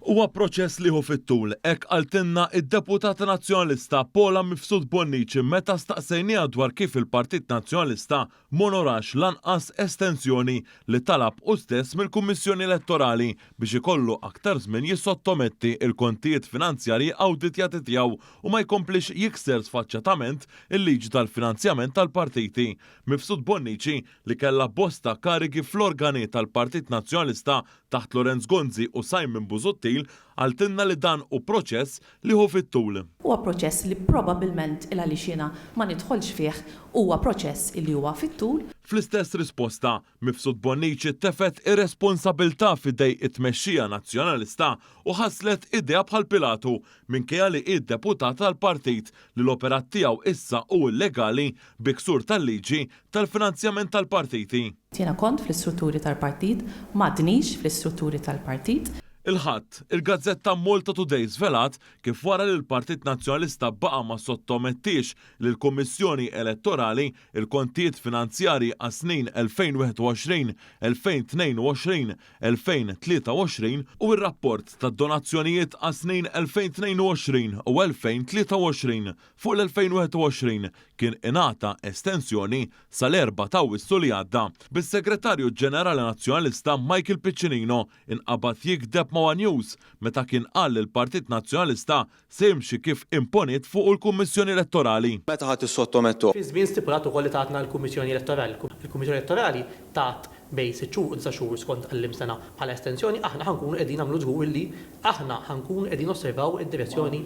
Huwa proċess li hu fit-tul, hekk qaltilna id-deputata Nazzjonalista Paula Mifsud Bonnici meta staqsejniha dwar kif il-Partit Nazzjonalista m'onorax lanqas estensjoni li talab hu stess mill-Kummissjoni Elettorali biex ikollu aktar żmien jissottometti l-kontijiet finanzjarji awditjati tiegħu u ma jkomplix jikser sfaċċatament il-liġi tal-finanzjament tal-partiti. Mifsud Bonnici, li kellha bosta karigi fl-organi tal-Partit Nazzjonalista taħt Lawrence Gonzi u Simon Busuttil, qaltilna li dan hu proċess li hu fit-tul. Huwa proċess li probabbilment, il għaliex jiena ma nidħolx fih, huwa proċess li huwa fit-tul. Fl-istess risposta, Mifsud Bonnici tefgħet ir-responsabilità f'idej it-tmexxija Nazzjonalista u ħaslet idejha bħal Pilatu minkejja li hi deputata tal-partit li l-operat tiegħu issa hu illegali bi ksur tal-liġi tal-finanzjament tal-partiti. Jiena kont fl-istrutturi tal-partit, m'għadnix fl-istrutturi tal-partit. Il-Ħadd, il-gazzetta Malta Today żvelat kif wara li l-Partit Nazzjonalista baqa' ma ssottomettiex lill-Kummissjoni Elettorali l-kontijiet finanzjarji għas-snin 2021, 2022, 2023 u r-rapport tad-donazzjonijiet għas-snin 2022 u 2023 fuq l-2021 kien ingħata estensjoni sal-4 ta' Awwissu li għadda, bis-Segretarju Ġenerali Nazzjonalista Michael Piccinino inqabad jigdeb ma' one News meta kien qal li l-Partit Nazzjonalista se jimxi kif imponiet fuqu l-Kummissjoni Elettorali. Meta ħa tissottomettuh? Fiż-żmien stipulat ukoll li tatna l-Kummissjoni Elettorali. Il-Kummissjoni Elettorali tat bejn sitt xhur u disa' xhur skont għal-liem sena bħala estensjoni, aħna ħa nkunu qegħdin nagħmlu żgur li aħna ħa nkunu qegħdin nosservaw id-direzzjoni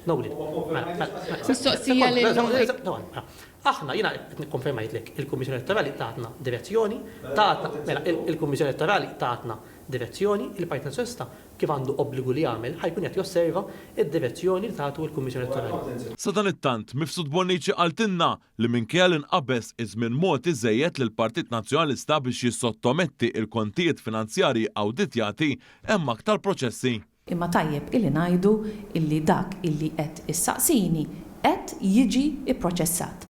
Nolan. Mela, mela, mela, Mistoqsija lil mela, Aħna, jiena qed nikkonfermajtlek, il-Kummissjoni Elettorali tatna direzzjoni, tatna, mela, il-Kummissjoni Elettorali tatna direzzjoni, il-Partit Nazzjonalista kif għandu obbligu li jagħmel, ħa jkun qed josserva d-direzzjoni li tatu l-Kummissjoni Elettorali. Sadanittant, Mifsud Bonnici qaltilna li minkejja li nqabeż iż-żmien mogħti żejjed lill-Partit Nazzjonalista biex jissottometti l-kontijiet finanzjarji awditjati, hemm aktar proċessi. Imma tajjeb illi ngħidu illi dak illi qed issaqsini qed jiġi pproċessat.